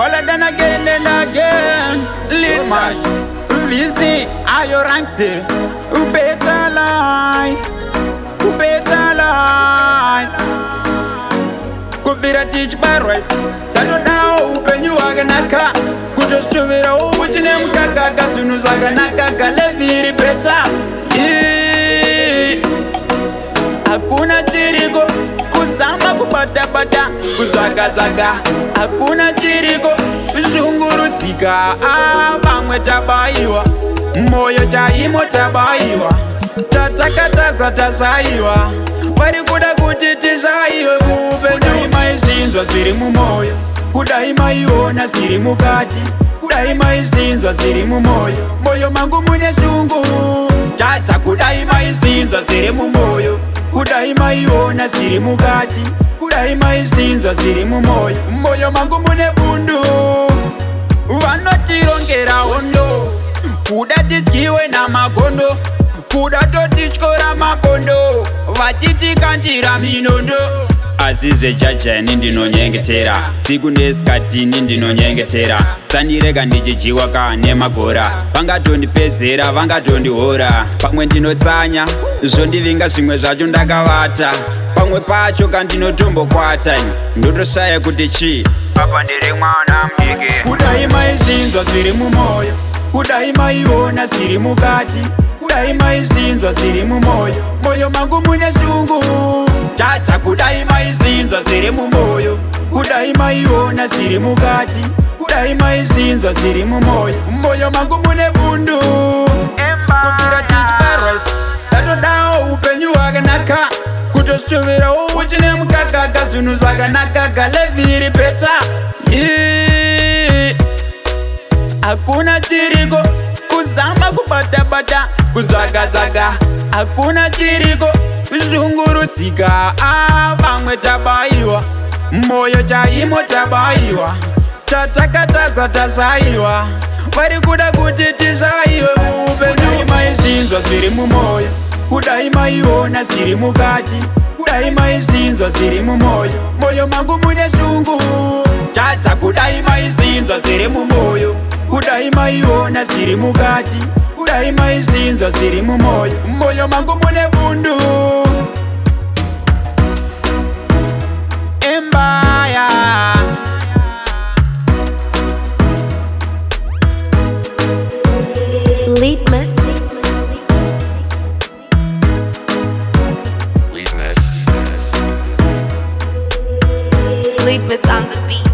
Paladin again and again. Litmus, VC, ayo ranks. Better life, better life. Kubvira tichibarwa tatodawo upenyu hwakanaka, kutosvuvirawo uchi nemukakaka, zvinhu zvakanaka, life iri better. Hakuna chiriko, kuzama kubatabata, kutsvaka-tsvaka, hakuna chiriko, shungurudzika. Vamwe tabayiwa moyo chaimo, tabayiwa, tatakatadza, tashayiwa, vari kuda kuti tishayiwe muupenyu. Maizvinzwa zviri mumwoyo, kudai maiona zviri mukati, kudai maizvinzwa zviri mumwoyo, moyo mangu mune shungu chacha. Kudai maizvinzwa zviri mumwoyo, kudai maiona zviri mukati, kudai maizvinzwa zviri mumwoyo, moyo mangu mune bundu. Vanotirongera hondo, kuda tidyiwe namagondo, kuda totityora makondo, vachitikandira minondo. Asi zvechacha, ini ndinonyengetera siku nesikatini, ndinonyengetera sandirega ndichidyiwa ka nemagora. Vangatondipedzera, vangatondihora. Pamwe ndinotsanya, zvondivinga, zvimwe zvacho ndakavata, pamwe pacho kandinotombokwata, ndotoshaya kuti chii papa, ndiri mwana mudiki. Kudai maizvinzwa zviri mumwoyo, kudai maiona zviri mukati, kudai maizvinzwa zviri mumwoyo, moyo mangu mune shungu chacha. Kudai maizvinzwa zviri mumwoyo, kudai maiona zviri mukati, kudai maizvinzwa zviri mumwoyo, moyo mangu mune bundu. Kubvira tichibarwa tatodawo upenyu hwakanaka, kutosvuvirawo uchi nemukakaka, zvinhu zvakanaka, life iri better. Hakuna chiriko, kuzama kubatabata, kutsvaka-tsvaka, hakuna chiriko, shungurudzika. Vamwe tabayiwa moyo chaimo, tabayiwa, tatakatadza, tashayiwa, vari kuda kuti tishayiwe muupenyu. Maizvinzwa zviri mumwoyo, kudai maiona zviri mukati, kudai maizvinzwa zviri mumwoyo, moyo mangu mune shungu chacha. Kudai maizvinzwa zviri mumwoyo, kudai maiona zviri mukati, kudai maizvinzwa zviri mumwoyo, moyo mangu mune bundu. Embaya. Litmus. Weakness. Litmus on the beat.